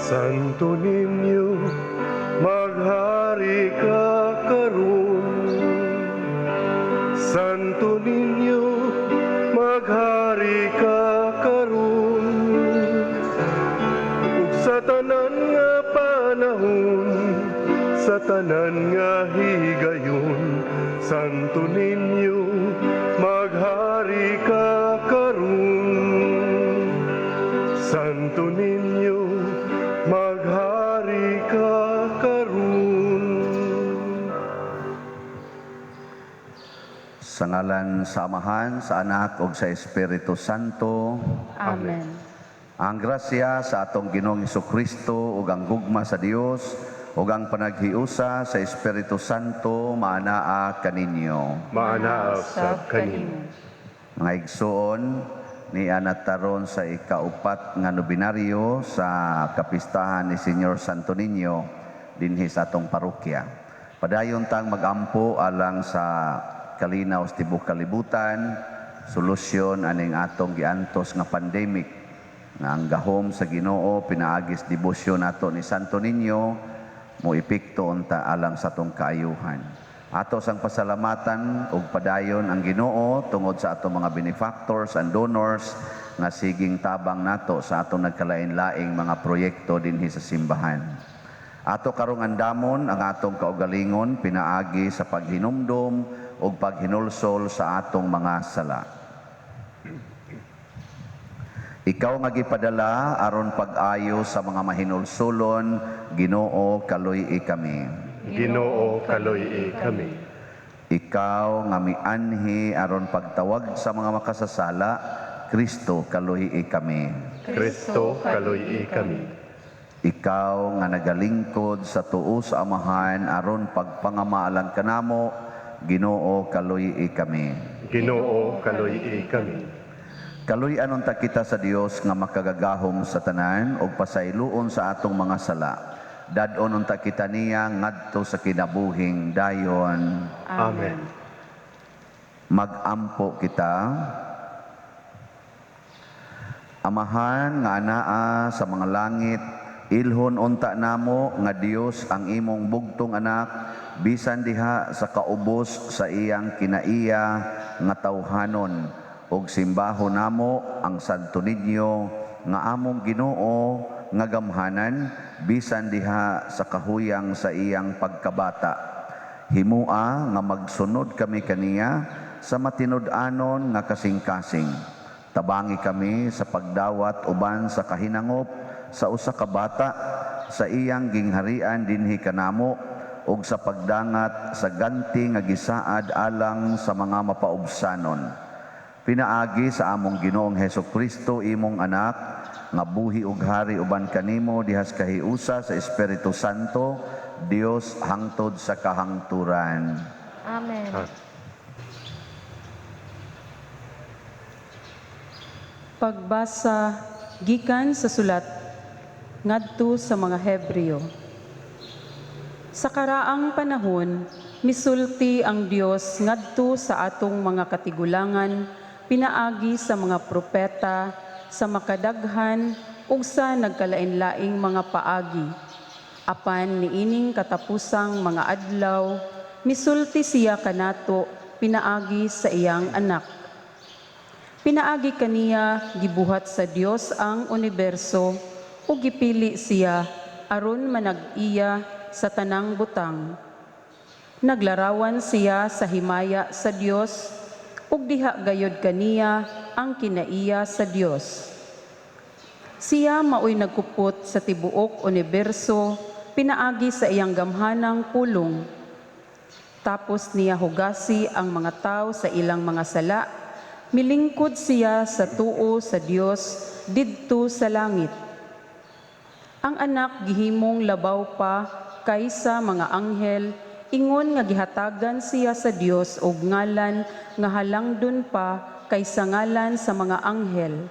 Santo Niño, maghari ka karon. Santo Niño, maghari ka karon. Ug sa tanan nga panahon, sa tanan nga higayon, Santo Niño, maghari ka karon. Santo Niño, maghari ka karon. Sa ngalan sa Amahan, sa Anak ug sa Espiritu Santo. Amen. Ang grasya sa atong Ginoong Kristo ug ang gugma sa Dios ug ang panaghiusa sa Espiritu Santo maanaa kaninyo. Maanaa sab kanimo. Mga igsoon, niana nataron sa ikaupat nga nobinaryo sa kapistahan ni Señor Santo Niño dinhi sa atong parokya. Padayon tang magampo alang sa kalinaw sa tibuok kalibutan, solusyon aning atong giantos nga pandemic nga ang gahom sa Ginoo pinaagi sa debosyon nato ni Santo Niño mo epekto unta alang sa atong kaayuhan. Ato sang pasalamatan ug padayon ang Ginoo tungod sa atong mga benefactors and donors nga siging tabang nato sa atong nagkalain-laing mga proyekto dinhi sa simbahan. Ato karong andamon ang atong kaugalingon pinaagi sa paghinumdom ug paghinulsol sa atong mga sala. Ikaw nga gipadala aron pag-ayo sa mga mahinulsulon, Ginoo, kaluy-i kami. Ginoo, kaluy-i kami. Ikaw nga mianhi aron pagtawag sa mga makasasala, Kristo, kaluy-i kami. Kristo, kaluy-i kami. Ikaw nga nagalingkod sa tuo sa Amahan aron pagpangamaalan kanamo, Ginoo, kaluy-i kami. Ginoo, kaluy-i kami. Kaluy-an unta kita sa Dios nga makagagahom sa tanan ug pasayloon sa atong mga sala. Dad-on unta kita niya ngadto sa kinabuhing dayon. Amen. Magampo kita. Amahan nga anaa sa mga langit, ilhon unta namo nga Dios ang imong bugtong anak bisan diha sa kaubos sa iyang kinaiya nga tawhanon, ug simbaho namo ang Santo Niño nga among Ginoo nga gamhanan bisan diha sa kahuyang sa iyang pagkabata. Himua nga magsunod kami kaniya sa matinud-anon nga kasing-kasing. Tabangi kami sa pagdawat uban sa kahinangop sa usa ka bata sa iyang gingharian dinhi kanamo ug sa pagdangat sa ganti nga gisaad alang sa mga mapaubsanon. Pinaagi sa among Ginoong Heso Kristo, imong anak, nga buhi ug hari uban kanimo dihas kahiusa sa Espiritu Santo, Dios hangtod sa kahangturan. Amen. Pagbasa gikan sa sulat ngadto sa mga Hebreo. Sa karaang panahon, misulti ang Dios ngadto sa atong mga katigulangan pinaagi sa mga propeta, sa makadaghan ug sa nagkalain-laing mga paagi. Apan niining katapusang mga adlaw, misulti siya kanato pinaagi sa iyang anak. Pinaagi kaniya gibuhat sa Dios ang universo ug gipili siya aron manag-iya sa tanang butang. Naglarawan siya sa himaya sa Dios ug diha gayod kaniya ang kinaiya sa Dios. Siya maoy nagkupot sa tibuok universo pinaagi sa iyang gamhanang pulong. Tapos niya hugasi ang mga tao sa ilang mga sala, milingkod siya sa tuo sa Dios didto sa langit. Ang anak gihimong labaw pa kaysa mga anghel, ingon nga gihatagan siya sa Dios og ngalan nga halangdon pa kaysa ngalan sa mga anghel.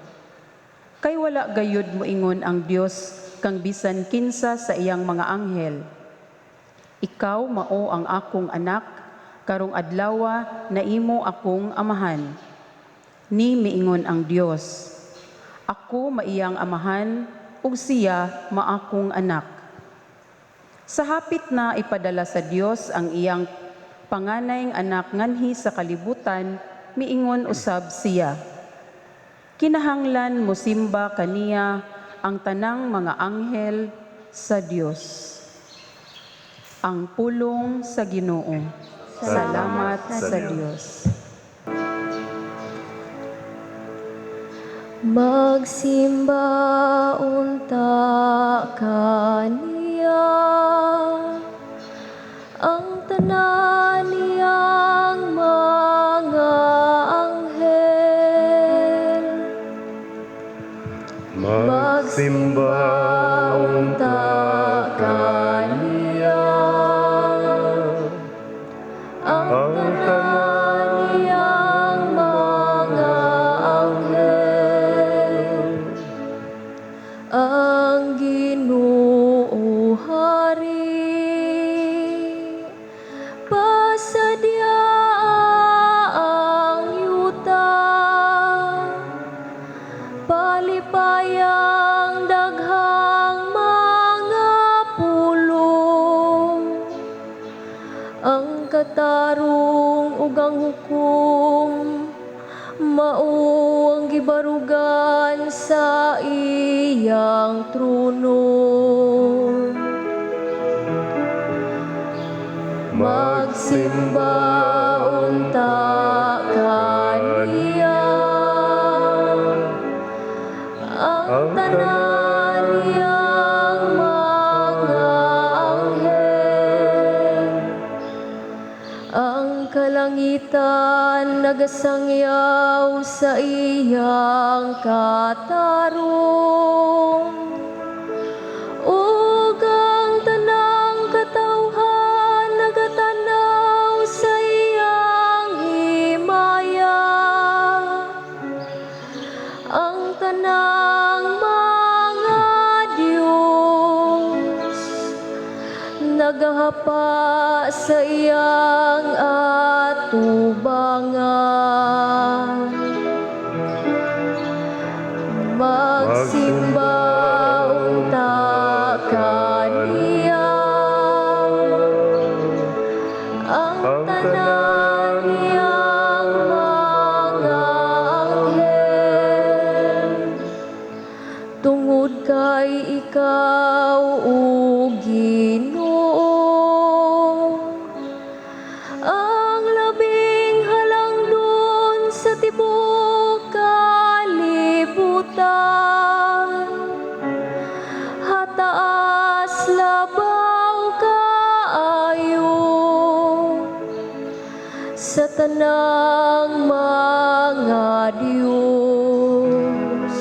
Kay wala gayud moingon ang Dios kang bisan kinsa sa iyang mga anghel. Ikaw mao ang akong anak, Karong adlawa naimo akong amahan. Ni miingon ang Dios, ako maiyang amahan ug siya maakong anak. Sa hapit na ipadala sa Dios ang iyang panganay anak nganhi sa kalibutan, miingon usab siya, kinahanglan mosimba kaniya ang tanang mga anghel sa Dios. Ang pulong sa Ginoo. Salamat sa Dios. Magsimba unta kaniya, ang tanan niyang mga anghel. Magsimba unta kaniya, ang ang tanan niyang mga anghel. Ang Ginoo hari, pasadya ang yuta, palipayang daghang mga pulong, ang katarong ug ang hukom mao ang gibarugan sa iyang trono. Magsimba unta kaniya, ang tanan niyang mga anghel. Ang kalangitan nagasangyaw sa iyang katarong, ug ang tanang katawhan nagatanaw sa iyang himaya. Ang tanang mga Diyos nagahapa sa iyang atubangan. Magsimba unta kaniya, ang tanan niyang mga anghel. Tungod kay ikaw, O Ginoo, ang labing halangdon sa tibuok kalibutan. Hataas labaw kaayo sa tanang mga Diyos.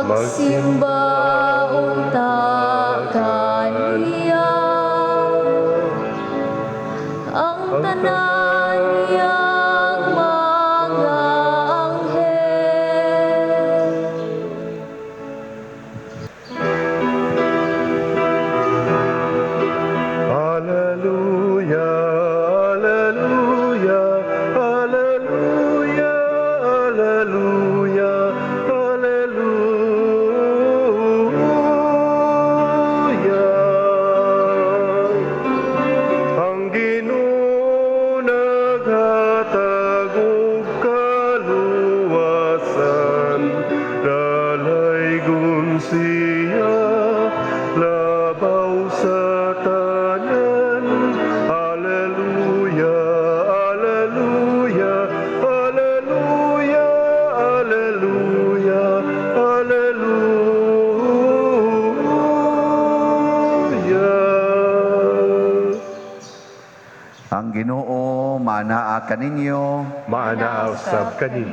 Magsimba unta kaniya, ang tanan niyang mga anghel. Alleluia, alleluia, alleluia, alleluia, alleluia. Ang Ginoo naghatag og kaluwasan, dalaygon siya labaw sa tanan. Alleluia, alleluia, alleluia, alleluia, alleluia. Ang Ginoo maanaa kaninyo. Maanaa usab kanimo.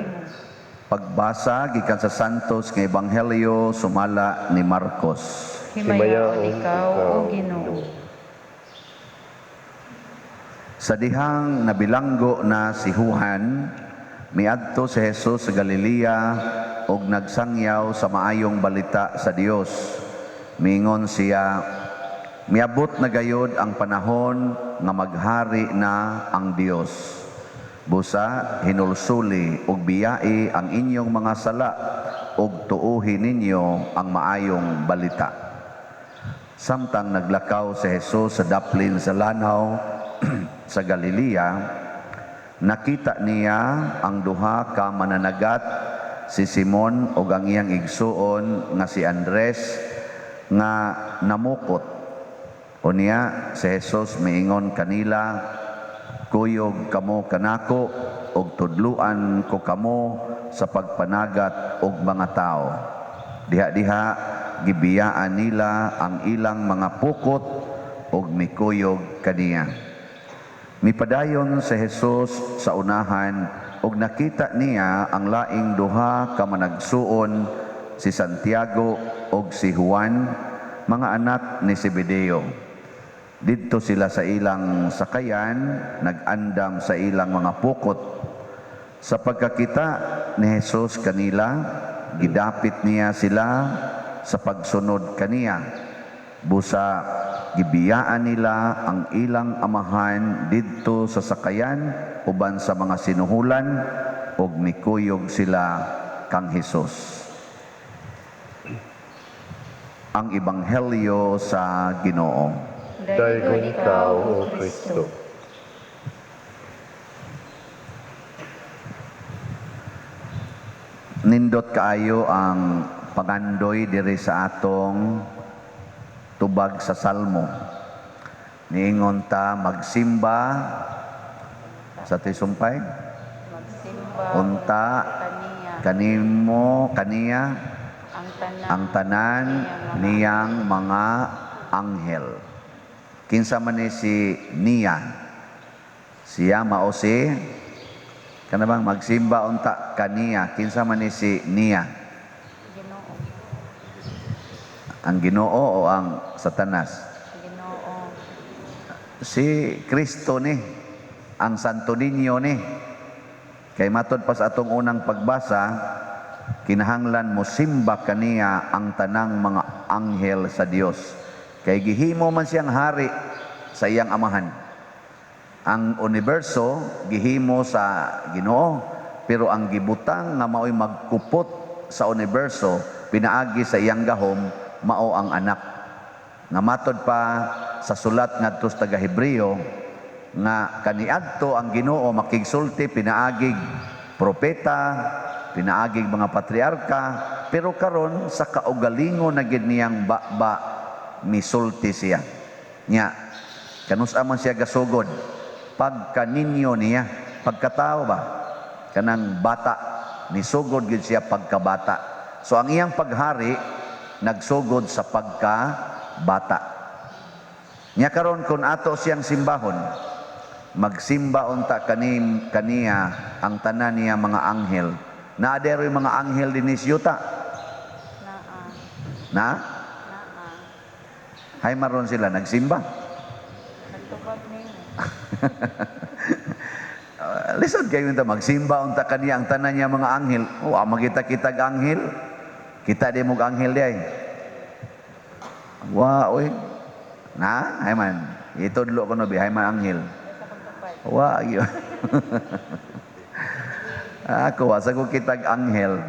Pagbasa gikan sa Santos nga Ebanghelyo sumala ni Marcos. Himayaon ikaw, O Ginoo. Sa dihang nabilanggo na si Juan, miadto si Jesus sa Galilea ug nagsangyaw sa maayong balita sa Dios. Mingon siya, Miabot na gayod ang panahon nga maghari na ang Dios. Busa hinulsuli ug biyai ang inyong mga sala ug tuuhi ninyo ang maayong balita." Samtang naglakaw si Jesus sa daplin sa lanaw sa Galilea, nakita niya ang duha ka mananagat, si Simon ug ang iyang igsuon nga si Andres, nga namukot. Unya si Jesus miingon kanila, "Kuyog kamo kanako ug tudluan ko kamo sa pagpanagat og mga tao." Diha-diha gibiyaan nila ang ilang mga pukot ug mikuyog kaniya. Mipadayon si Jesus sa unahan ug nakita niya ang laing duha ka managsuon, si Santiago ug si Juan, mga anak ni Zebedeo. Didto sila sa ilang sakayan, nag-andam sa ilang mga pukot. Sa pagkakita ni Jesus kanila, gidapit niya sila sa pagsunod kaniya. Busa gibiyaan nila ang ilang amahan didto sa sakayan uban sa mga sinuhulan ug mikuyog sila kang Hesus. Ang Ebanghelyo sa Ginoo. Daygon ikaw, O Kristo. Nindot kaayo ang pangandoy diri sa atong tubag sa Salmo. Niingon ta magsimba sa tisumpay Magsimba unta kaniya kanimo kaniya ang tanan ang tanan niyang mga anghel. Kinsa man ni si niya? Siya mao si kana bang magsimba unta kaniya, kinsa man ni si niya? Ginoo. Ang Ginoo o ang Satanas? Ginoo. Si Kristo ni, ang Santo Niño ni. Kay matod pa sa atong unang pagbasa, kinahanglan mo simba kaniya ang tanang mga anghel sa Dios. Kay gihimo man siyang hari sa iyang amahan. Ang universo gihimo sa Ginoo, pero ang gibutang nga mao'y magkupot sa universo pinaagi sa iyang gahom mao ang anak. Nga matod pa sa sulat ngadto sa taga Hebreo nga kaniadto ang Ginoo makigsulti pinaagig propeta, pinaagig mga patriarka, pero karon sa kaugalingon na gid niyang baba misulti siya. Nya kanus-a man siya gasugod? Pagkaninyo niya, pagkatao ba? Kanang bata, nisugod gid siya pagkabata. So ang iyang paghari nagsugod sa pagkabata. Nya karon kun ato siyang simbahon, magsimba unta kanim kaniya ang tanan niya mga anghel. Naa deroy mga anghel dinhi sa yuta? Naa. Na? Naa. Hay maron sila nagsimba. Nagtubag nimo. Lisod kayo unta magsimba unta kaniya ang tanan niya mga anghel. O magita kitag anghel. Kita di mog anghel di ay. Wa oy. Na, hay man. Itudlo ko no bi hay man anghel. Wa gyud. Ako wa sa ko kitag anghel.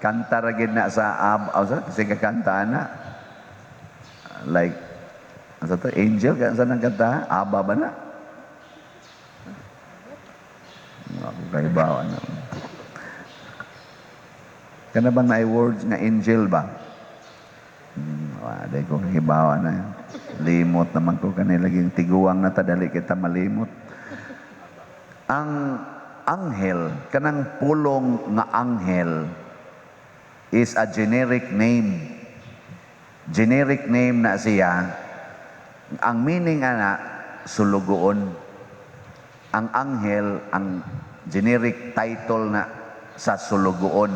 Kanta ra gid na sa ab, sa kasi kakanta na. Like asa to, angel ka sa nang kanta? Aba ba na? Ako kahibaw na. Kana bang naay words nga angel ba? Wa ko kahibaw na. Limot naman ko kanila laging tiguang na tadali kita malimot. Ang anghel, kanang pulong nga anghel is a generic name. Generic name na siya. Ang meaning ana, sulugoon. Ang anghel, ang generic title na sa sulugoon.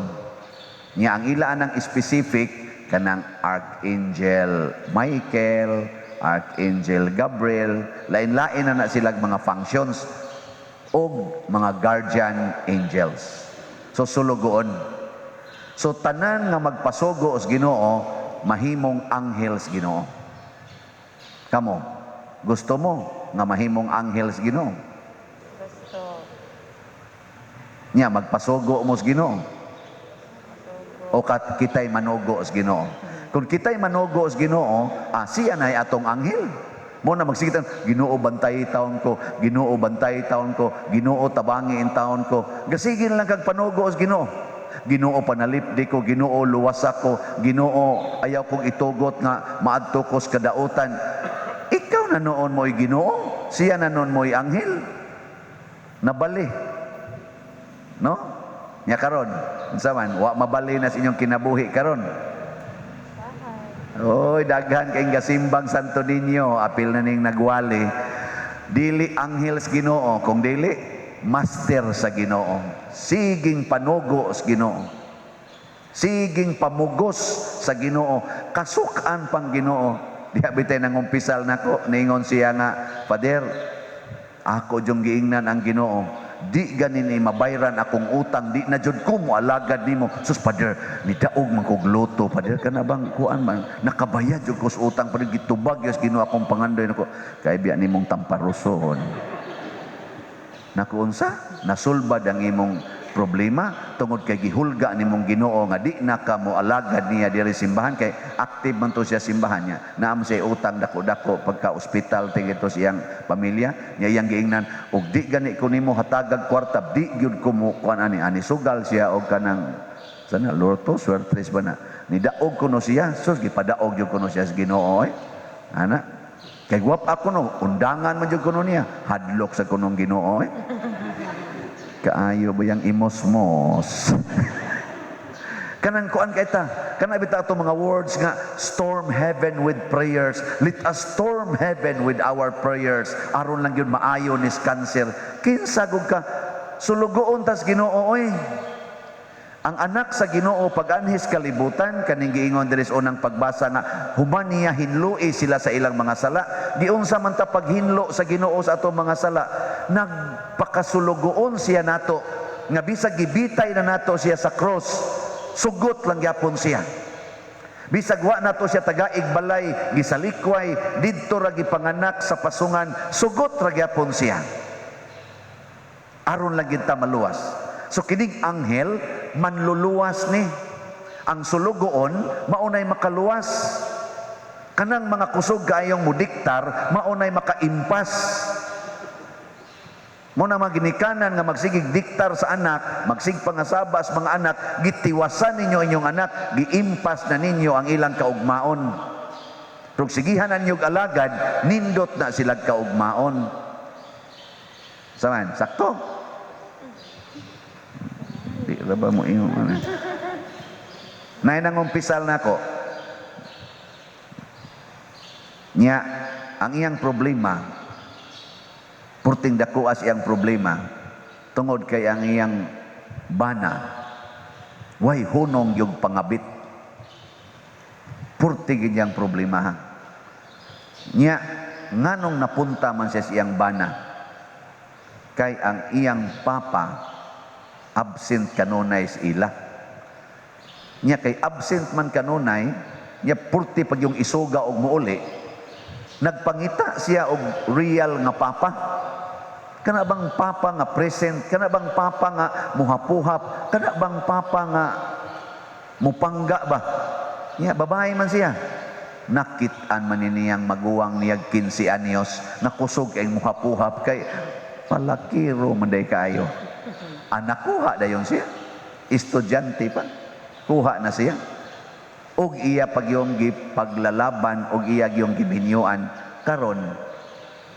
Nya ang ila anang specific kanang Archangel Michael, Archangel Gabriel, lain-lain na na silang mga functions og mga guardian angels. So sulugoon. So tanan nga magpasugo sa Ginoo mahimong anghel sa Ginoo. Kamo, gusto mo nga mahimong anghel sa Ginoo? Gusto. Nya magpasugo mo sa Ginoo? O kat kita'y manugo sa Ginoo? Kung kita'y manugo sa Ginoo, siya na'y atong anghel. Mo na magsigitan, "Ginoo, bantay taon ko, Ginoo, bantay taon ko, Ginoo, tabangi in taon ko." Gasige lang kag panugo sa Ginoo. "Ginoo, panalipdi ko, Ginoo, luwas ako, Ginoo, ayaw kong itugot nga maadto ko sa kadautan." Ikaw na noon mo'y Ginoo, siya na noon mo'y anghel. Nabali. No? Nya karon, unsa man, wa mabali na sa inyong kinabuhi karon? Oy, daghan kay gasimbang Santo Niño, apil na ning nagwali. Dili anghel sa Ginoo, kung dili master sa Ginoo. Siging panugo sa Ginoo. Siging pamugos sa Ginoo, kasuk-an pang Ginoo. Diha bitay nangumpisal nako, ningon siya nga, "Father, ako jung giingnan ang Ginoo. Di ganin ni mabayran akong utang, di na jud ko mo alagad nimo. Sus, Father, nidaog man kog lotto, Father, kana bang kuan man, nakabayad jud ko sa utang, Father, gitubag gyud sa Ginoo akong pangandoy nako." Kay biya nimong tamparuson. Naku, unsa? Nasulbad ang imong problema tungod kay gihulga nimong Ginoo nga di na ka mo alagad niya diri simbahan, kay active man to siya simbahan niya. Naa man siya utang dako-dako, pagka ospital tingito siyang pamilya niya. Iyang giingnan, "Og di gani ko nimo hatagag kwarta, di gyud ko mo kuan ani ani." Sugal siya og kanang sana lotto, swertres ba na. Nidaog kuno siya. Sus, gipadaog gyud kuno siya sa Ginoo, oy. Ana kay gwap ako no, undangan man jud kuno niya. Hadlok sa kunong Ginoo, eh. Kaayo ba yung imos-mos? Kanang kuan kay ta, kana bitaw ato mga words nga "storm heaven with prayers." "Let us storm heaven with our prayers." Aron lang yun maayo ni cancer. Kinsa gud ka? Sulugoon tas Ginoo, oy. Ang anak sa Ginoo pag-anhis kalibutan, kaning giingon diri sa unang pagbasa nga human niya hinloi sila sa ilang mga sala. Giunsa man ta paghinlo sa Ginoo sa atong mga sala? Nagpakasulugoon siya nato nga bisag gibitay na nato siya sa cross, sugot lang gyapon siya. Bisag wa nato siya tagaig balay, gisalikway, didto ra gipanganak sa pasungan, sugot ra gyapon siya. Aron lang gyud ta maluwas. So kining anghel manluluwas ni. Ang sulugoon maunay makaluwas. Kanang mga kusog kaayong mudiktar, maunay makaimpas. Mo na mga ginikanan nga magsigig diktar sa anak, magsig pangasaba sa mga anak, gitiwasan ninyo inyong anak, giimpas na ninyo ang ilang kaugmaon. Rug sigihan ninyo alagad, nindot na silag kaugmaon. Saman, sakto? Di ra ba mo iyong ano? Nay nang umpisal nako. Nya, ang iyang problema, purting dakuas iyang problema, tungod kay ang iyang bana, way hunong yung pangabit. Purti gid problema, ha. Nya, nganong napunta man siya sa iyang bana? Kay ang iyang papa, absent kanunay sa ila. Nya kay absent man kanunay, nya purti pag yung isuga og muuli, nagpangita siya og real nga papa. Kana bang papa nga present, kana bang papa nga muhapuhap, kana bang papa nga mupangga ba? Nya babae man siya. Nakit-an man ni niyang maguwang niyag 15 anyos, nakusog kay muhapuhap kay palakiro man day kaayo. Anak kuha dayon siya. Estudyante pa. Kuha na siya. Og iya pagyong gipaglalaban og iya gyong gibinyuan karon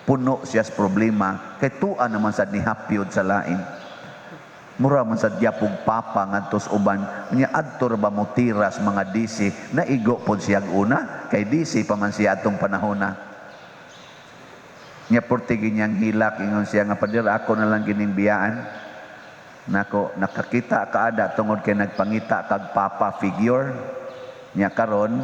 puno siya sa problema kay tua naman sad ni hapyod sa lain. Mura man sad gyapog papa ngadto sa uban nya, adto ra ba mo tiras mga DC naigo pod siya una kay DC pa man siya atong panahona. Nya porte niyang hilak, ingon siya nga, "Pader, ako na lang gining biyaan nako. Nakakita ka ada tungod kay nagpangita kag papa figure nya. Karon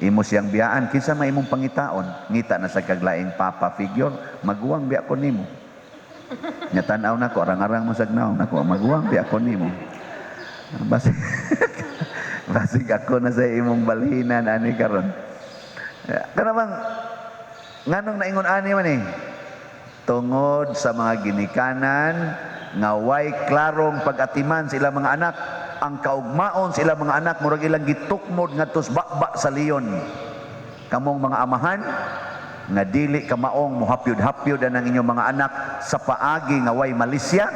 imo siyang biyaan. Kinsa may imong pangitaon? Ngita na sa kaglaing papa figure. Maguwang biya ko nimo." Nya tan-aw nako, arang-arang mo sagnaw nako, "Maguwang biya ko nimo. Basig basig ako na sa imong balhinan ani karon." Kanabang Nganong naingon ani man eh? Tungod sa mga ginikanan nga way klarong pag-atiman sa ilang mga anak, ang kaugmaon sa ilang mga anak murag ilang gitukmod ngadto sa baba sa leon. Kamong mga amahan nga dili kamaong mohapyod-hapyod ang inyong mga anak sa paagi nga way malisya,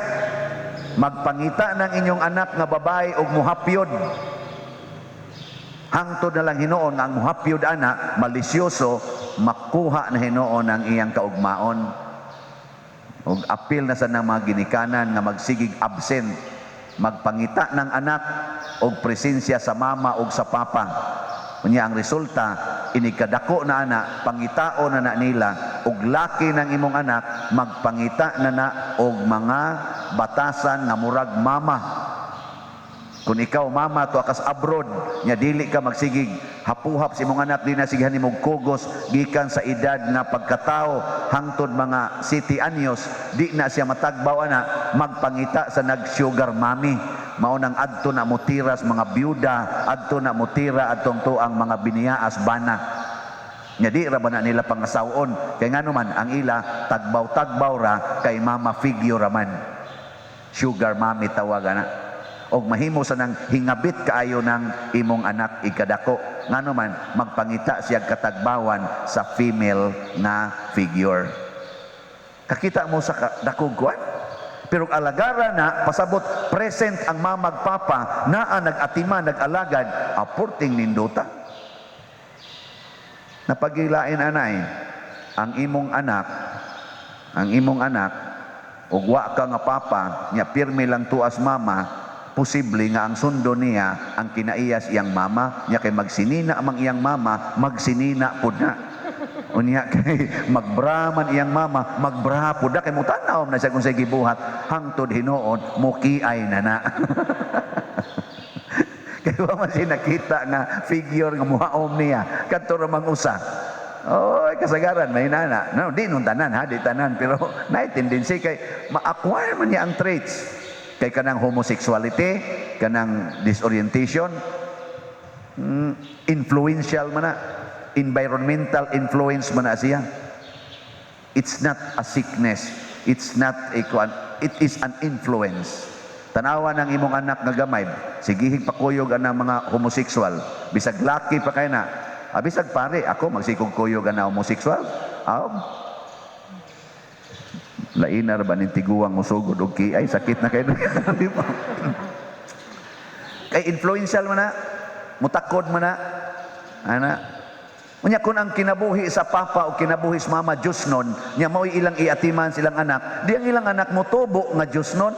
magpangita ng inyong anak nga babae og mohapyod. Hangtod na lang hinuon nga ang mohapyod ana malisyoso, makuha na hinuon ang iyang kaugmaon. Og apil na sa ng mga ginikanan nga magsigig absent, magpangita ng anak og presensya sa mama og sa papa. Unya ang resulta, inikadako na ana, pangitao na na nila og laki ng imong anak, magpangita na na og mga batasan nga murag mama. Kung ikaw mama to akas abroad, nya dili ka magsigig hapuhap sa imong anak, di na sigihan nimong kugos gikan sa edad nga pagkatao hangtod mga 7 anyos, di na siya matagbaw ana, magpangita sa nag-sugar mommy. Mao nang adto na mutiras mga byuda, adto na mutira adtong tuang mga biniyaas bana. Nya di ra ba na nila pangasawon, kay ngano man ang ila tagbaw-tagbaw ra kay mama figure ra man. Sugar mommy tawag ana. Og mahimo sa nang hingabit kaayo ng imong anak ikadako, ngano man magpangita siya katagbawan sa female nga figure. Kakita mo sa dakog kuan, pero alagara na pasabot present ang mamag papa, naa nag-atima, nag-alagad, aporting nindota. Napagilain anay ang imong anak, ang imong anak ug wa ka nga papa nya, pirmi lang tuas mama, posible nga ang sundo niya ang kinaiyas iyang mama nya, kay magsinina amang iyang mama, magsinina pud na. Unya kay magbra man iyang mama, magbra pud na, kay mutanaw na siya kung sa gibuhat, hangtod hinuon mukiay na na. Kay wa man siya nakita nga figure nga muhaom niya kadto ra mang usa. Oy, kasagaran may nana. No, di nun tanan ha, di tanan, pero naay tendency kay ma-acquire man niya ang traits. Kay kanang homosexuality, kanang disorientation, influential man na, environmental influence man na siya. It's not a sickness. It's not a kuan. It is an influence. Tanawa ng imong anak nga gamay, sigihig pakuyog ang mga homosexual. Bisag laki pa kay na. Ah, bisag pare, ako magsikog kuyog ang homosexual. Ah, laina ra ba ning tiguang musugod og ay sakit na kay. Kay influential man na, mutakod man na. Ana. Unya kung ang kinabuhi sa papa o kinabuhi sa mama Diyos nun, nya mao'y ilang iatiman silang anak, di ang ilang anak motubo nga Diyos nun.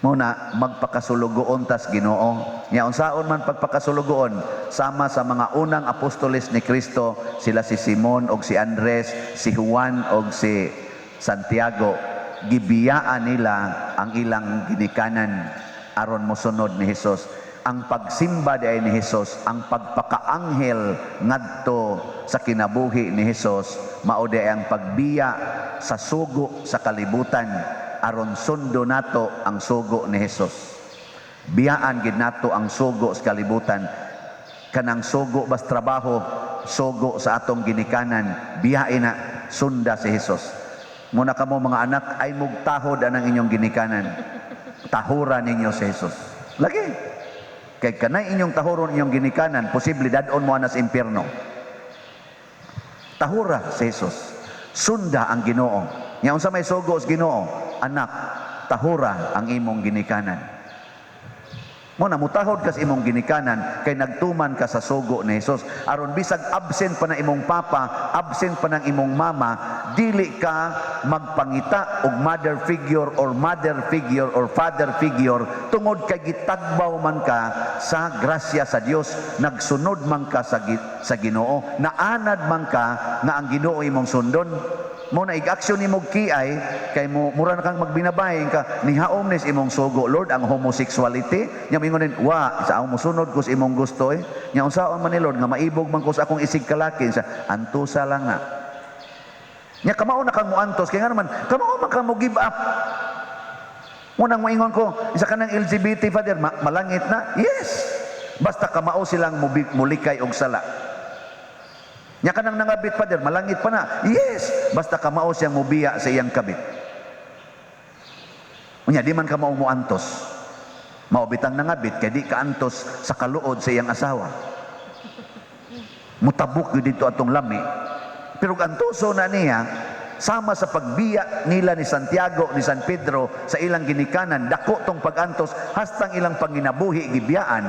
Mao na magpakasulugoon tas Ginoo. Nya unsaon man pagpakasulugoon, sama sa mga unang apostoles ni Kristo, sila si Simon og si Andres, si Juan og si Santiago, gibiyaan nila ang ilang ginikanan aron mosunod ni Hesus. Ang pagsimba diay ni Hesus, ang pagpakaanghel ngadto sa kinabuhi ni Hesus, mao diay ang pagbiya sa sugo sa kalibutan aron sundo nato ang sugo ni Hesus. Biyaan gid nato ang sugo sa kalibutan. Kanang sugo bas trabaho, sugo sa atong ginikanan, biyain na, sunda si Hesus. Muna kamo mga anak ay mugtahod anang inyong ginikanan. Tahura ninyo si Hesus. Lagi. Kay kanay inyong tahuron inyong ginikanan, posible dad-on mo anas impierno. Tahura si Hesus. Sunda ang Ginoo. Nya unsa may sugo sa Ginoo? Anak, tahura ang imong ginikanan. Mo na mutahod ka sa imong ginikanan kay nagtuman ka sa sugo ni Hesus. Aron bisag absent pa na imong papa, absent pa ng imong mama, dili ka magpangita og mother figure or mother figure or father figure tungod kay gitagbaw man ka sa grasya sa Dios, nagsunod man ka sa Ginoo, naanad man ka nga ang Ginoo imong sundon. Mo na ig-aksyon nimo kiay kay mo mura na kang magbinabay ka nihaom nis imong sugo, Lord, ang homosexuality. Nya moingon din, wa sa akong mosunod ko sa imong gusto eh. Nya unsaon man ni Lord nga maibog man ko sa akong isig kalaki sa antusa lang na. Nya kamao na kang moantos kay ngano man kamao man kang mo give up. Mo nang moingon ko isa kanang LGBT, Father, malangit na. Yes, basta kamao silang mulikay og sala. Nya kanang nangabit, Father, malangit pa na? Yes, basta kamao siyang mubiya sa iyang kabit. Unya di man ka mao muantos. Mao bitang nangabit kay di kaantos sa kaluod sa iyang asawa. Mutabok gyud dito atong lami. Pero antoso na niya sama sa pagbiya nila ni Santiago, ni San Pedro sa ilang ginikanan, dako tong pagantos hastang ilang panginabuhi gibiyaan.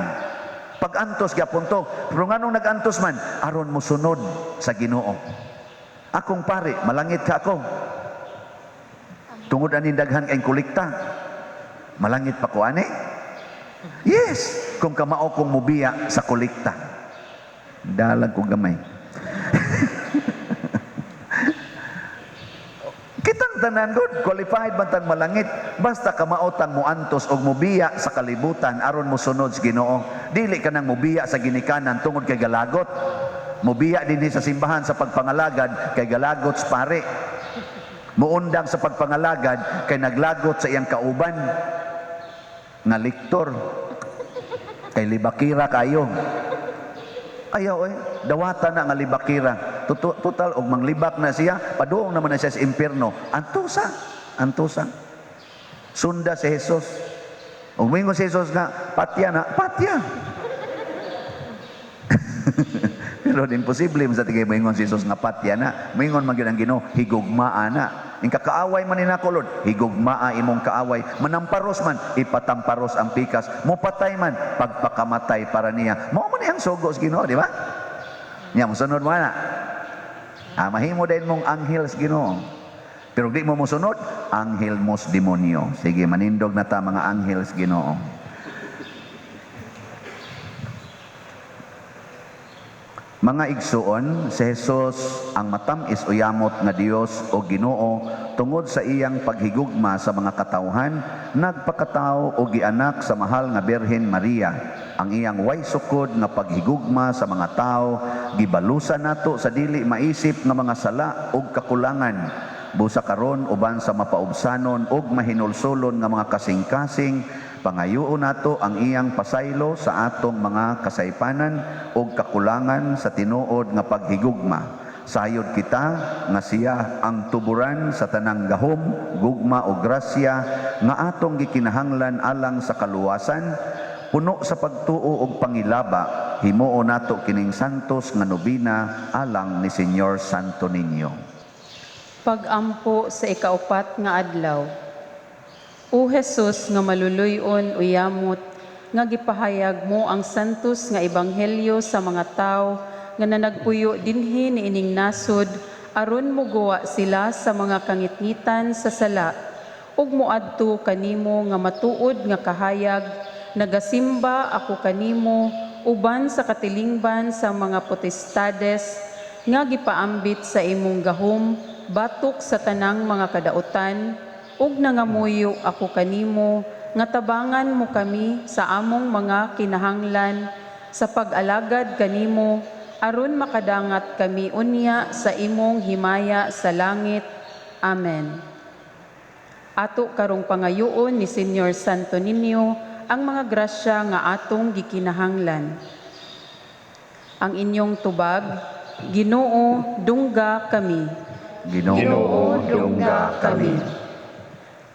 Pagantos gyapon to. Pero nganong nagantos man? Aron mosunod sa Ginoo. Akong pare, malangit ka ako. Tungod ani daghan kay kolekta. Malangit pa ko ani? Yes, kung kamao kong mubiya sa kolekta. Dalag ko gamay. Kitang tanan god, qualified man tang malangit basta kamao tang muantos og mubiya sa kalibutan aron mosunod sa Ginoo. Dili ka nang mubiya sa ginikanan tungod kay galagot. Mubiya dinhi sa simbahan sa pagpangalagad kay galagot sa pare. Muundang sa pagpangalagad kay naglagot sa iyang kauban nga liktor. Kay libakira kayo. Ayaw eh, dawata na nga libakira. Total og manglibak na siya, paduong naman na siya sa impierno. Antusa, antusa. Sunda si Jesus. Ug moingon si Jesus nga, patya na, patya. Pero imposible man sa tigay moingon si Jesus nga patya na. Moingon man gyud ang Ginoo, higugmaa na. Ing kakaaway man ni nako, Lord, higugmaa imong kaaway. Manamparos man, ipatamparos ang pikas. Mupatay man, pagpakamatay para niya. Mao man ang sugo sa Ginoo, di ba? Nya mosunod mo na. Ah, mahimo din mong anghel sa Ginoo. Pero di mo mosunod, anghel mos demonyo. Sige, manindog na ta mga anghel sa Ginoo. Mga igsuon, si Jesus ang matam-is uyamot nga Dios o Ginoo tungod sa iyang paghigugma sa mga katawhan, nagpakatao o gianak sa mahal nga Birhen Maria. Ang iyang way sukod nga paghigugma sa mga tao, gibalusan nato sa dili maisip nga mga sala ug kakulangan. Busa karon uban sa mapaubsanon ug mahinulsolon nga mga kasing-kasing, pangayoon nato ang iyang pasaylo sa atong mga kasaypanan ug kakulangan sa tinuod nga paghigugma. Sayod kita nga siya ang tuburan sa tanang gahom, gugma o grasya nga atong gikinahanglan alang sa kaluwasan, puno sa pagtuo ug pangilaba, himuon nato kining santos nga nobina alang ni Señor Santo Niño. Pag-ampo sa ikaupat nga adlaw. O Jesus nga maluluyon uyamot, nga gipahayag mo ang santos nga ebanghelyo sa mga tao nga nanagpuyo dinhi niining nasod aron moguwa sila sa mga kangitngitan sa sala ug moadto kanimo nga matuod nga kahayag, nagasimba ako kanimo uban sa katilingban sa mga potestades nga gipaambit sa imong gahom batok sa tanang mga kadautan, ug nangamuyo ako kanimo nga tabangan mo kami sa among mga kinahanglan sa pag-alagad kanimo aron makadangat kami unya sa imong himaya sa langit. Amen. Ato karong pangayoon ni Señor Santo Niño ang mga grasya nga atong gikinahanglan. Ang inyong tubag, Ginoo, dungga kami. Ginoo, Ginoo, dungga kami.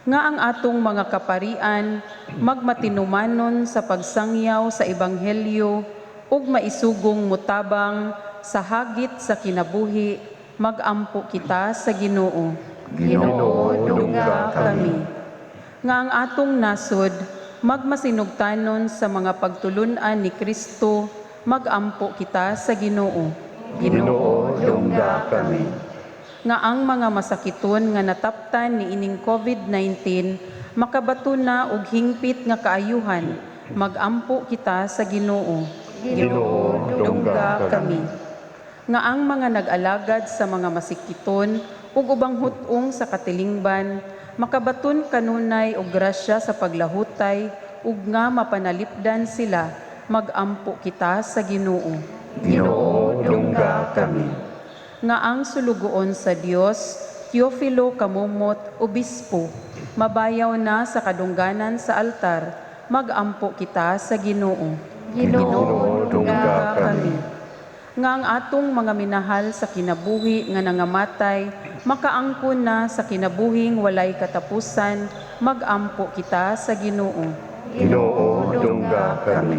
Nga ang atong mga kaparian magmatinumanon sa pagsangyaw sa ebanghelyo ug maisugong mutabang sa hagit sa kinabuhi, magampo kita sa Ginoo. Ginoo, dungga kami. Nga ang atong nasod magmasinugtanon sa mga pagtulun-an ni Kristo, magampo kita sa Ginoo. Ginoo, dungga kami. Nga ang mga masakiton nga nataptan niining COVID-19 makabato na og hingpit nga kaayuhan, magampo kita sa Ginoo. Ginoo, dungga kami. Nga ang mga nag-alagad sa mga masikiton ug ubang hut-ong sa katilingban makabaton kanunay og grasya sa paglahutay ug nga mapanalipdan sila, magampo kita sa Ginoo. Ginoo, dungga kami. Nga ang sulugoon sa Dios, Teofilo Camomot, Obispo, mabayaw na sa kadungganan sa altar, magampo kita sa Ginoo. Ginoo, dungga kami. Nga ang atong mga minahal sa kinabuhi nga nangamatay, makaangkon na sa kinabuhing walay katapusan, magampo kita sa Ginoo. Ginoo, dungga kami.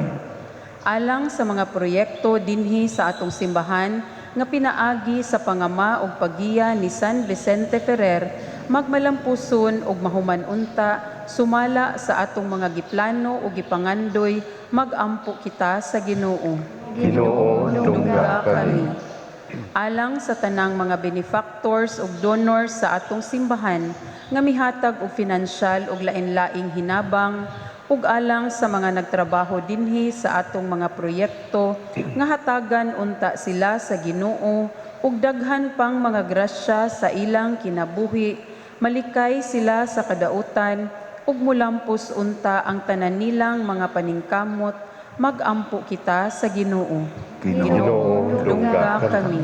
Alang sa mga proyekto dinhi sa atong simbahan nga pinaagi sa pangama ug paggiya ni San Vicente Ferrer, magmalampuson ug mahuman unta sumala sa atong mga giplano ug gipangandoy, magampo kita sa Ginoo. Ginoo, dungga kami. Alang sa tanang mga benefactors ug donors sa atong simbahan nga mihatag og finansyal ug lain-laing hinabang, ug alang sa mga nagtrabaho dinhi sa atong mga proyekto nga hatagan unta sila sa Ginoo ug daghan pang mga grasya sa ilang kinabuhi, malikay sila sa kadautan ug mulampos unta ang tanan nilang mga paningkamot, magampo kita sa Ginoo. Ginoo, dungga kami.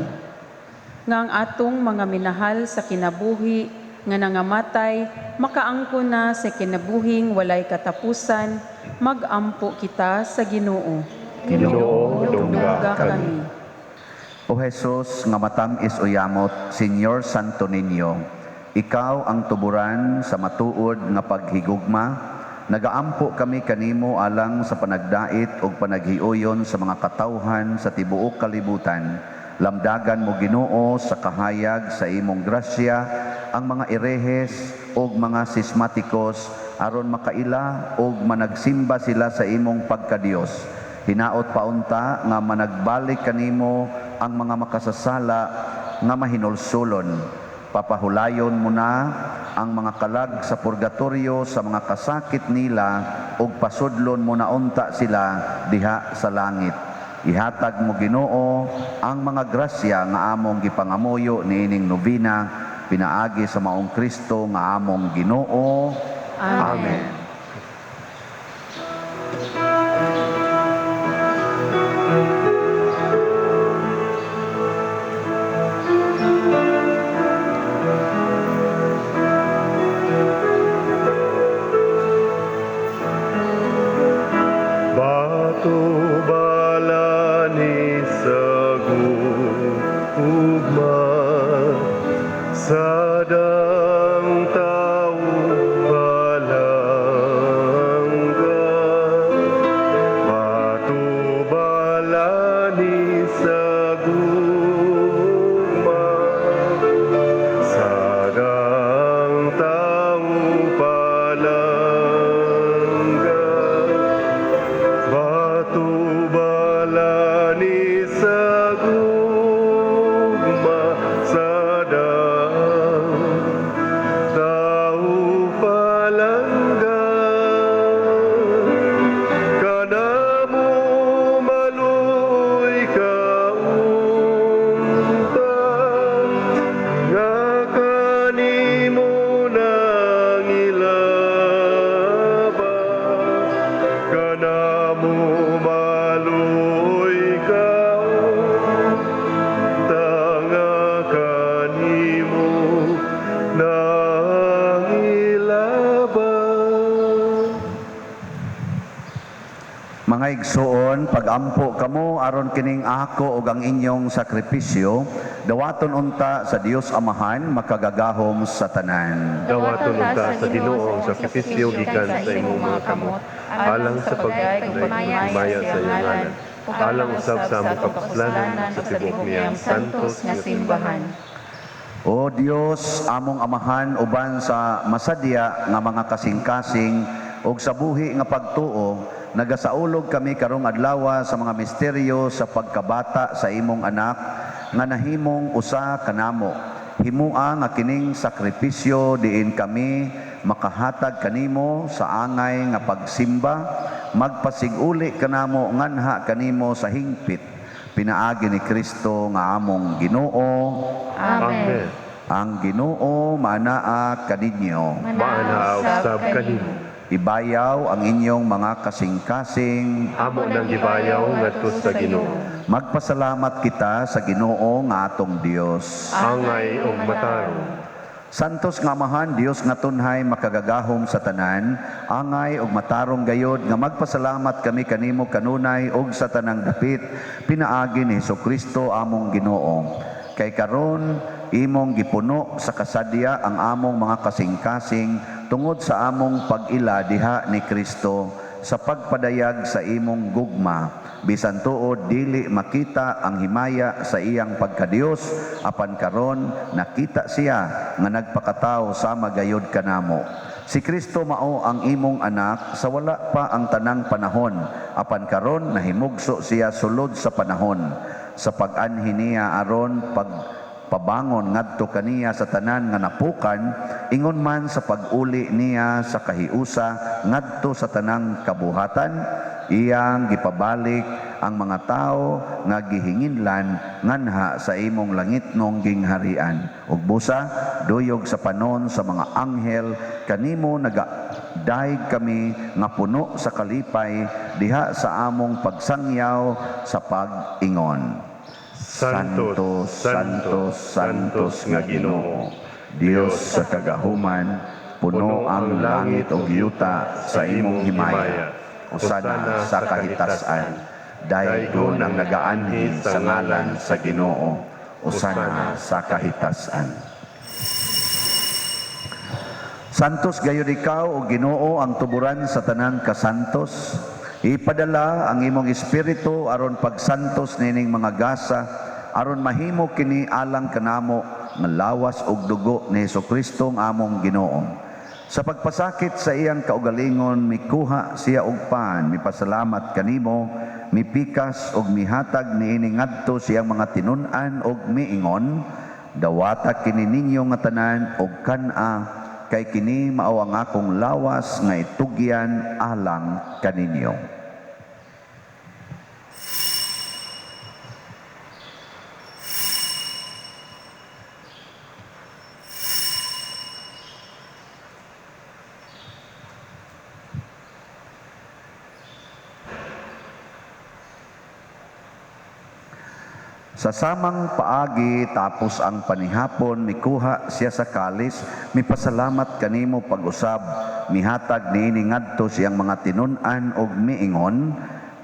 Nga ang atong mga minahal sa kinabuhi nga nangamatay, makaangko na sa kinabuhing walay katapusan, magampo kita sa Ginoo. Ginoo, dungga kami. O Jesus nga matam-is uyamot, Señor Santo Niño, ikaw ang tuburan sa matuod nga paghigugma. Nagaampo kami kanimo alang sa panagdait ug panaghiuyon sa mga katawhan sa tibuok kalibutan. Lamdagan mo, Ginoo, sa kahayag sa imong grasya ang mga erehes ug mga sismatikos aron makaila ug managsimba sila sa imong pagkadiyos. Hinaot paunta nga managbalik kanimo ang mga makasasala nga mahinulsulon. Papahulayon mo na ang mga kalag sa purgatorio sa mga kasakit nila ug pasudlon mo na unta sila diha sa langit. Ihatag mo, Ginoo, ang mga grasya nga among gipangamuyo niining nobena pinaagi sa maong Kristo nga among Ginoo. Amen. Bato bala ni sa gugma, sa daang tawo palangga. Bato bala ni sa gugma, sa daang tawo palangga. Bato bala ni sa gugma, sa daang tao palangga. Kanamo maluoy ka unta, nga kanimo nangilaba. Kanamo maluoy ka unta, nga kanimo nangilaba. Mga igsoon, pagampo kamo aron kining ako ug ang inyong sakripisyo dawaton unta sa Dios Amahan makagagahom sa tanan. Dawaton unta sa Ginoo ang sakripisyo gikan sa imong mga kamot, alang sa pagpahimaya sa iyang ngalan, alang usab sa among kapuslanan sa tibuok niyang santos nga simbahan. O Dios, among Amahan, uban sa masadya nga mga kasing-kasing ug sa buhi nga pagtuo, nagasaulog kami karong adlaw sa mga misteryo sa pagkabata sa imong anak nga nahimong usa kanamo. Himua nga kining sakripisyo diin kami makahatag kanimo sa angay nga pagsimba, magpasiguli kanamo nganha kanimo sa hingpit, pinaagi ni Kristo nga among Ginoo. Amen. Ang Ginoo maanaa kaninyo. Maanaa usab kanimo. Ibayaw ang inyong mga kasing-kasing. Amo nang gibayaw ngadto sa Ginoo. Magpasalamat kita sa Ginoo nga atong Dios. Angay og matarong. Santos nga Amahan, Dios nga tunhay makagagahom sa tanan, angay ug matarong gayod nga magpasalamat kami kanimo kanunay ug sa tanang dapit pinaagi ni Hesukristo among Ginoo. Kay karon imong gipuno sa kasadya ang among mga kasing-kasing tungod sa among pag-ila diha ni Kristo sa pagpadayag sa imong gugma. Bisan tuod dili makita ang himaya sa iyang pagkadios, apan karon nakita siya nga nagpakatawo sama gayod kanamo. Si Kristo mao ang imong anak sa wala pa ang tanang panahon, apan karon nahimugso siya sulod sa panahon sa pag-anhi niya aron pagpabangon ngadto kaniya sa tanan nga napukan, ingon man sa pag-uli niya sa kahiusa ngadto sa tanang kabuhatan. Iyang gipabalik ang mga tawo nga gihinginlan nganha sa imong langitnong gingharian. Ug busa duyog sa panon sa mga anghel kanimo nagadaig kami nga puno sa kalipay diha sa among pagsangyaw sa pag-ingon. Santo, Santo, Santos nga Ginoo, Dios sa kagahuman, puno ang langit ug yuta sa imong himaya. Usana sa kahitasan, daygon ang nagaanhi sa ngalan sa Ginoo. Usana sa kahitasan. Santos gayud ikaw o Ginoo ang tuburan sa tanang kasantos. Ipadala ang imong espiritu aron pagsantos nining mga gasa, aron mahimo kini alang kanamo nga lawas ug dugo ni Hesukristo ang among Ginoo. Sa pagpasakit sa iyang kaugalingon, mikuha siya og pan, mipasalamat kanimo, mipikas ug mihatag niini ngadto siyang mga tinun-an ug miingon, dawata kini ninyo nga tanan og kan-a, kay kini mao ang akong lawas nga itugyan alang kaninyo. Sa samang paagi tapos ang panihapon, mikuha siya sa kalis, mipasalamat kanimo pag-usab, mihatag niini ngadto siyang mga tinun-an og miingon,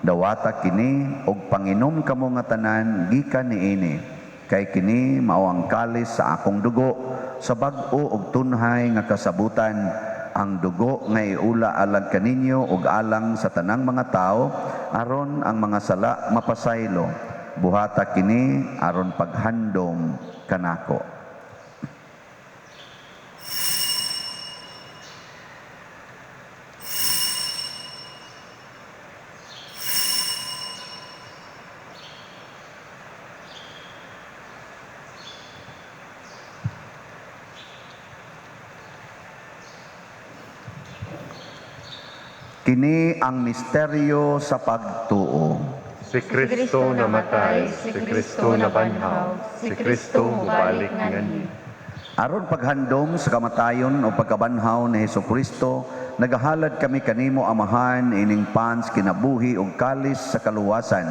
dawata kini og panginom kamo nga tanan gikan niini, kay kini mao ang kalis sa akong dugo, sa bag-o og tunhay nga kasabutan, ang dugo nga iula alang kaninyo ug alang sa tanang mga tawo, aron ang mga sala mapasaylo. Buhata kini aron paghandom kanako. Kini ang misteryo sa pagtuo. Si Kristo namatay, si Kristo nabanhaw, si Kristo mubalik nganhi. Aron paghandom sa kamatayon o pagkabanhaw ni Hesukristo, nagahalad kami kanimo Amahan ining pans kinabuhi ug kalis sa kaluwasan.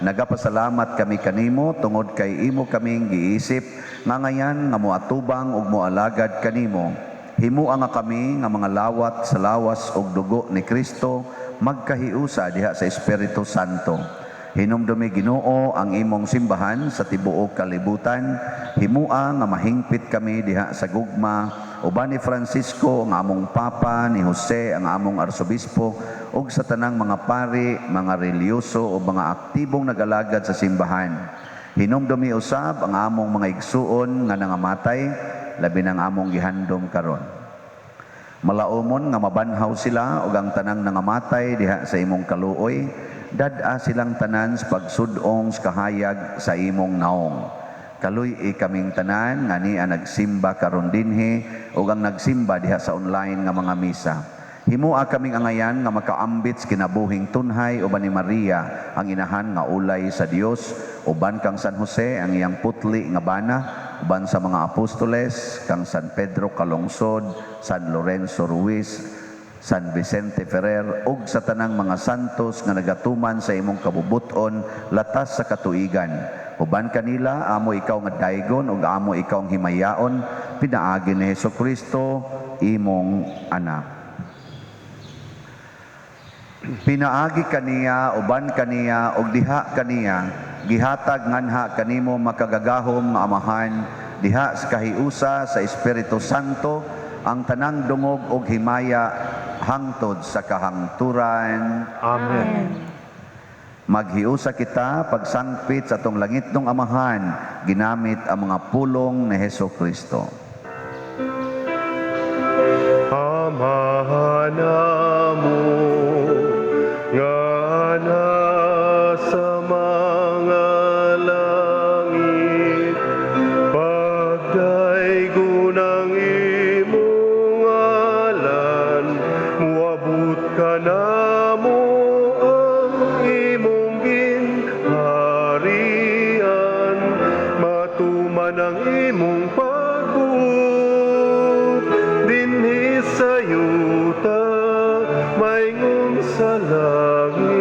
Nagapasalamat kami kanimo tungod kay imo kaming giisip nga ngayan nga moatubang ug moalagad kanimo. Himua nga kami nga mga lawat sa lawas ug dugo ni Kristo magkahiusa diha sa Espiritu Santo. Hinumdumi Ginoo ang imong simbahan sa tibuok kalibutan. Himua nga mahingpit kami diha sa gugma uban ni Francisco ang among Papa, ni Jose ang among Arsobispo, ug sa tanang mga pari, mga relihiyoso o mga aktibong nagalagad sa simbahan. Hinumdumi usab ang among mga igsuon nga nangamatay, labi ng among gihandom karon. Malaumon nga mabanhaw sila ug ang tanang nangamatay diha sa imong kaluoy, dad-a silang tanan sa pagsudong sa kahayag sa imong naong. Kaluy-i kaming tanan nga niya nagsimba karon dinhi ug ang nagsimba diha sa online nga mga misa. Himua kaming angayan nga makaambit sa kinabuhing tunhay uban ni Maria ang inahan nga ulay sa Dios, uban kang San Jose ang iyang putli nga bana, uban sa mga apostoles kang San Pedro Calungsod, San Lorenzo Ruiz, San Vicente Ferrer ug sa tanang mga santos nga nagatuman sa imong kabubut-on latas sa katuigan. Uban kanila amo ikaw nga daygon ug amo ikaw ang himayaon pinaagi ni Hesukristo imong anak. Pinaagi kaniya, uban kaniya, ug diha kaniya, gihatag nganha kanimo makagagahom nga Amahan, diha sa kahiusa sa Espiritu Santo, ang tanang dungog ug himaya hangtod sa kahangturan. Amen. Maghiusa kita pagsangpit sa atong langitnong Amahan, ginamit ang mga pulong ni Hesukristo. Amahan namo nga nasa mga langit, pagdaygon ang imong ngalan, muabot kanamo ang imong ginharian, matuman ang imong pagbuot dinhi sa yuta maingon sa langit.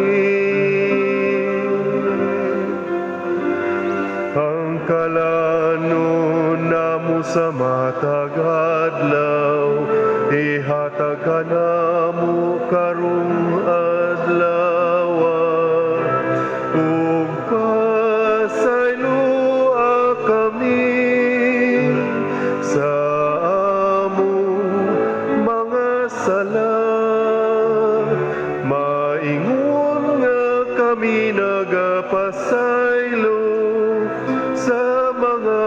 Ang kalanon namo sa matag adlaw, ihatag kanamo karong adlaw, ug pasayloa kami sa among mga sala, maingon nga kami nagapasaylo sa mga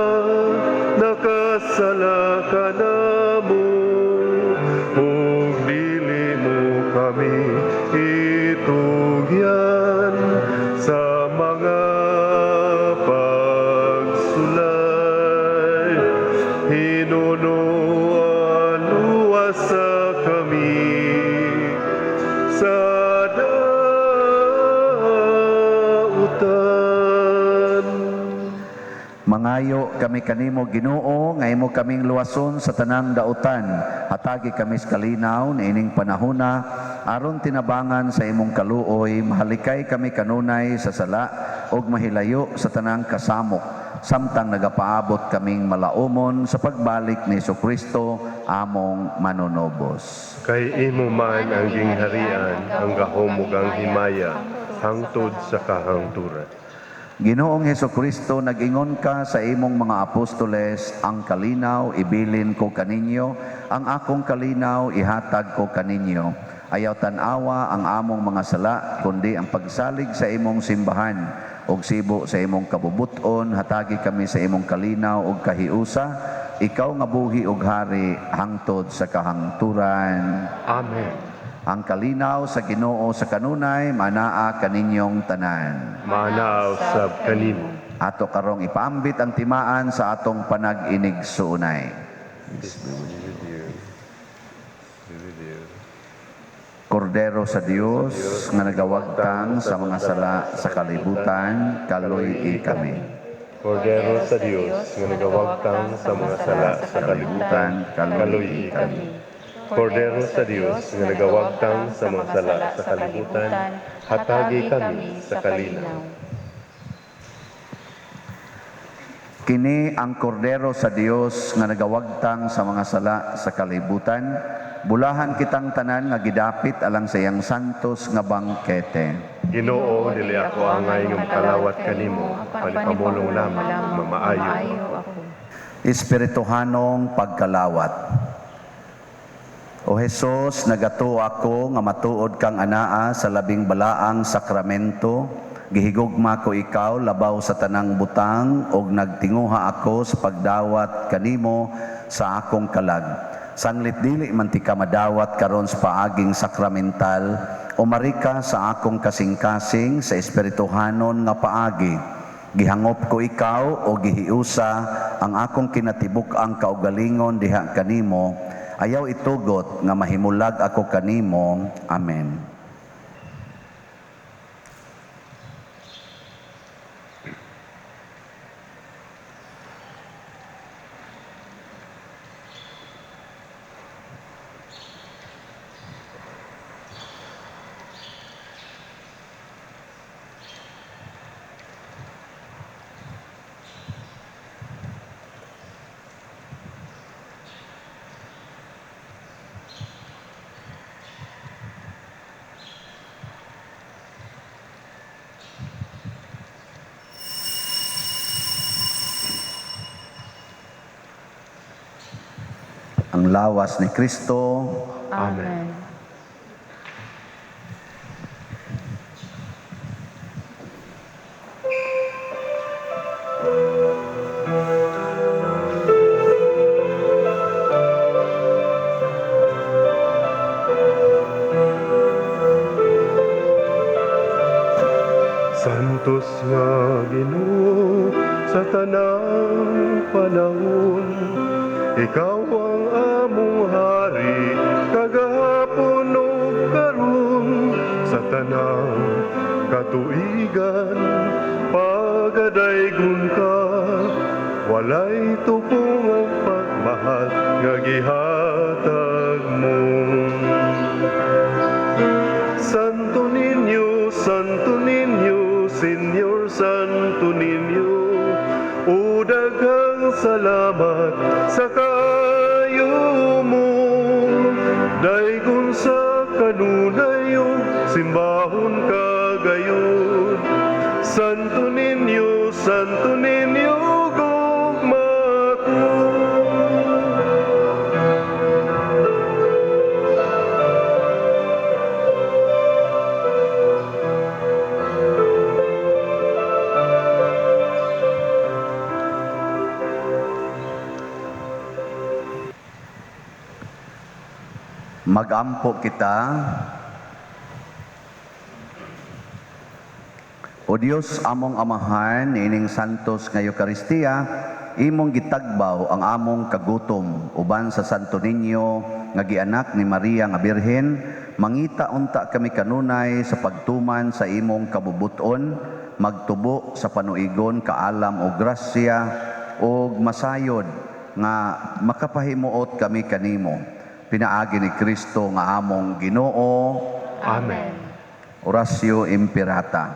nakasala kanamo, ug dili mo kami itugyan sa mga pagsulay. Hinunoa luwasa kami sa dautan. Mangayo kami kanimo, Ginoo, nga imo kaming luwason sa tanang dautan. Hatagi kami sa kalinaw niining panahona aron tinabangan sa imong kaluoy, mahalikay kami kanunay sa sala ug mahilayo sa tanang kasamok samtang nagapaabot kaming malaumon sa pagbalik ni Hesukristo among manunobos. Kay imo man ang gingharian, ang gahom ug ang himaya, hangtod sa kahangturan. Ginoong Hesukristo, nag-ingon ka sa imong mga apostoles, "Ang kalinaw ibilin ko kaninyo, ang akong kalinaw ihatag ko kaninyo." Ayaw tan-awa ang among mga sala, kundi ang pagsalig sa imong simbahan. Og sibo sa imong kabubuton, hatagi kami sa imong kalinaw ug kahiusa, ikaw nga buhi ug hari hangtod sa kahangturan. Amen. Ang kalinaw sa Ginoo sa kanunay manaa kaninyong tanan. Manaa usab kanimo. Ato karong ipaambit ang timaan sa atong panag-inigsuonay. Peace be with you. Be with you. Kordero sa Dios nga nagawagtang sa mga sala sa kalibutan, kaluy-i kami. Kordero sa Dios nga nagawagtang sa mga sala sa kalibutan, kaluy-i kami. Kordero sa Dios nga nagawagtang sa mga sala sa kalibutan, hatagi kami sa kalinaw. Kini ang kordero sa Dios nga nagawagtang sa mga sala sa kalibutan. Bulahan kitang tanan nga gidapit alang sa iyang santos nga bangkete. Ginoo, dili ako angay nga makalawat kanimo, apan ipamulong lamang mamaayo ako. Espirituhanong pagkalawat. O Hesus, nagatuo ako nga matuod kang anaa sa labing balaang sakramento. Gihigugma ko ikaw labaw sa tanang butang ug nagtinguha ako sa pagdawat kanimo sa akong kalag. Sanglit dili man tika madawat karon sa paaging sakramental, umari ka sa akong kasing-kasing sa espirituhanon nga paagi. Gihangop ko ikaw o gihiusa ang akong kinatibuk-ang kaugalingon diha kanimo. Ayaw itugot nga mahimulag ako kanimo. Amen. Ang lawas ni Kristo. Amen. Santos nga Ginoo sa tanang panahon, ikaw ang among hari kagahapon ug karon, sa tanang katuigan pagadaygon ka, walay tupong ang pagmahal nga gihatag mo. Santo Niño, Santo Niño, Señor Santo Niño, o daghang salamat sa kaayo mo. Daygon sa kanunay ug simbahon ka gayud. Santo Niño, Santo Niño, gugma ko. Magampo kita. O Dios, among Amahan, niining santos nga Eukaristiya, imong gitagbaw ang among kagutom uban sa Santo Niño nga gianak ni Maria nga Birhen, mangita unta kami kanunay sa pagtuman sa imong kabubuton, magtubo sa panuigon kaalam o grasya ug masayod nga makapahimuot kami kanimo. Pinaagi ni Kristo nga among Ginoo. Amen. Oratio Imperata.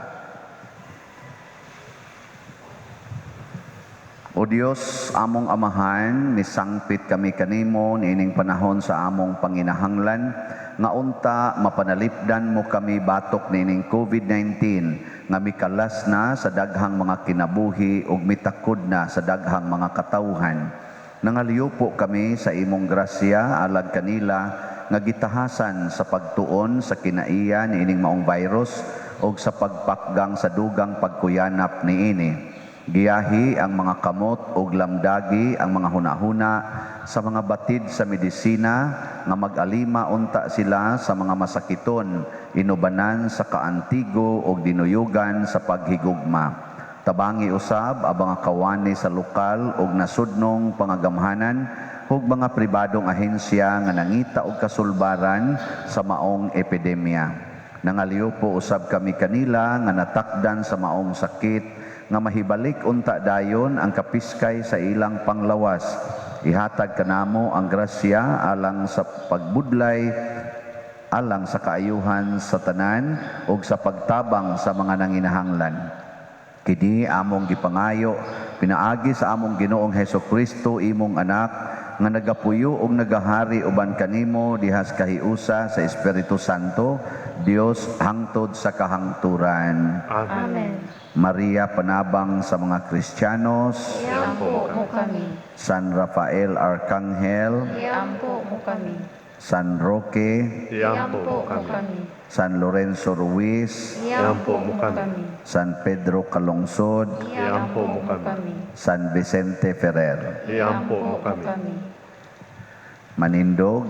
O Dios, among Amahan, misangpit kami kanimo niining panahon sa among panginahanglan, nga unta mapanalipdan mo kami batok niining COVID-19 nga mikalas na sa daghang mga kinabuhi ug mitakod na sa daghang mga katawhan. Nangaliupo kami sa imong grasya alag kanila nga gitahasan sa pagtuon sa kinaiya niining maong virus ug sa pagpakgang sa dugang pagkuyanap niini. Giyahi ang mga kamot ug lamdagi ang mga hunahuna sa mga batid sa medisina nga mag-alima unta sila sa mga masakiton, inubanan sa kaantigo ug dinuyugan sa paghigugma. Tabangi usab ang mga kawani sa lokal ug nasudnong pangagamhanan ug mga pribadong ahensya nga nangita og kasulbaran sa maong epidemya. Nangaliw po usab kami kanila nga natakdan sa maong sakit nga mahibalik unta dayon ang kapiskay sa ilang panglawas. Ihatag kanamo ang grasya alang sa pagbudlay, alang sa kaayuhan sa tanan ug sa pagtabang sa mga nanginahanglan. Kini among gipangayo pinaagi sa among Ginoong Heso Kristo, imong anak, nga nagapuyo ug nagahari uban kanimo dihas kahiusa sa Espiritu Santo, Dios hangtod sa kahangturan. Amen. Amen. Maria, panabang sa mga Kristiyanos. Iampo mo kami. San Rafael Arcangel. Iampo mo kami. San Roque. Iampo mo kami. San Lorenzo Ruiz. Iampo mo kami. San Pedro Calungsod. Iampo mo kami. San Vicente Ferrer. Iampo mo kami. Manindog.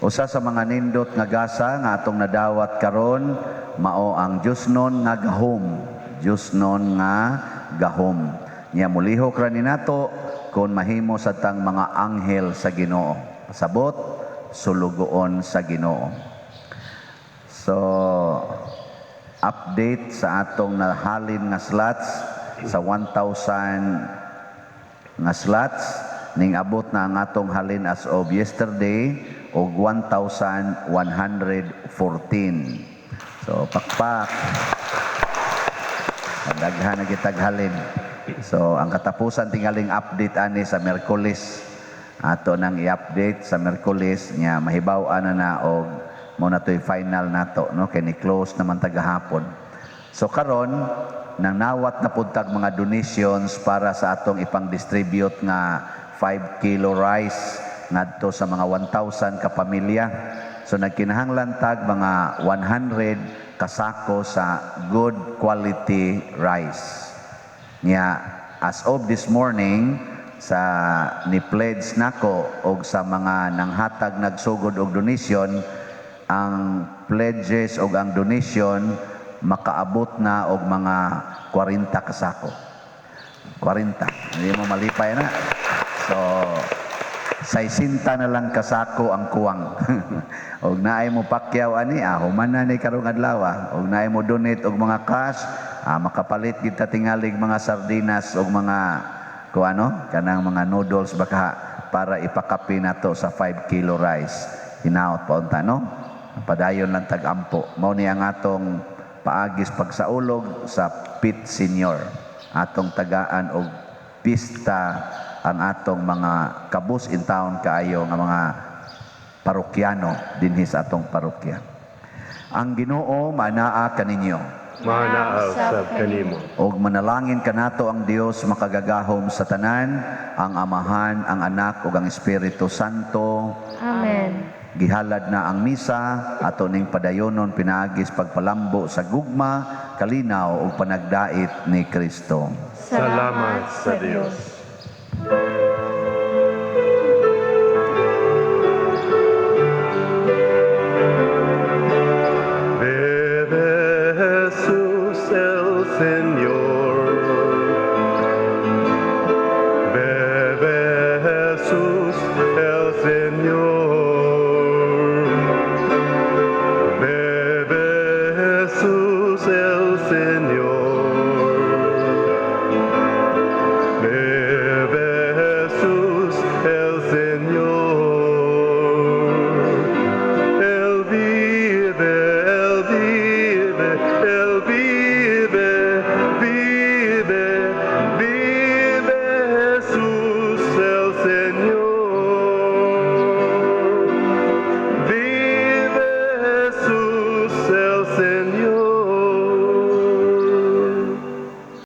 Usa sa mga nindot nga gasa nga atong nadawat karon mao ang Diyosnon nga gahom. Diyosnon nga gahom. Nya mulihok ra ni nato kon mahimo sa tang mga anghel sa Ginoo. Pasabot, sulugoon sa Ginoo. So update sa atong nahalin nga slots sa 1,000 nga slots ning abot na ang atong halin as of yesterday og 1,114. So pakpak. Daghan na kitag halin. So ang katapusan tingaling update ani sa Miyerkules. Ato nang i-update sa Miyerkules nya mahibaw-an na na og mo na to'y final nato, no, kay ni close naman tagahapon. So karon nang nawat na pud tag mga donations para sa atong ipang-distribute nga 5 kilo rice ngadto sa mga 1,000 ka pamilya. So nagkinahanglan tag mga 100 kasako sa good quality rice. Nya as of this morning, sa ni pledge nako og sa mga nanghatag, nagsugod og donation, ang pledges og ang donation makaabot na og mga 40 kasako. 40. Hindi mo malipay na. So, 60 na lang kasako ang kuwang. Og naay mo pakyaw ani, human na ni karong adlaw. Og naay mo donate og mga cash, makapalit kita tingalig mga sardinas og mga kuano, kanang mga noodles baka para ipakapi nato sa 5 kilo rice. Hinaot pa unta, no? Padayon lang tag-ampo. Mao ni ang atong paagis pagsaulog sa Pit Senior. Atong tagaan og pista ang atong mga kabus in town kaayo nga mga parokyano dinhi sa atong parokya. Ang Ginoo manaa kaninyo. Manaa usab kanimo. Og manalangin kanato ang Dios makagagahom sa tanan, ang Amahan, ang Anak ug ang Espiritu Santo. Amen. Gihalad na ang misa, ato ning padayonon pinaagis pagpalambo sa gugma, kalinaw ug panagdait ni Kristo. Salamat sa Dios. Bebe Jesús el Señor. Bebe Jesús el Señor.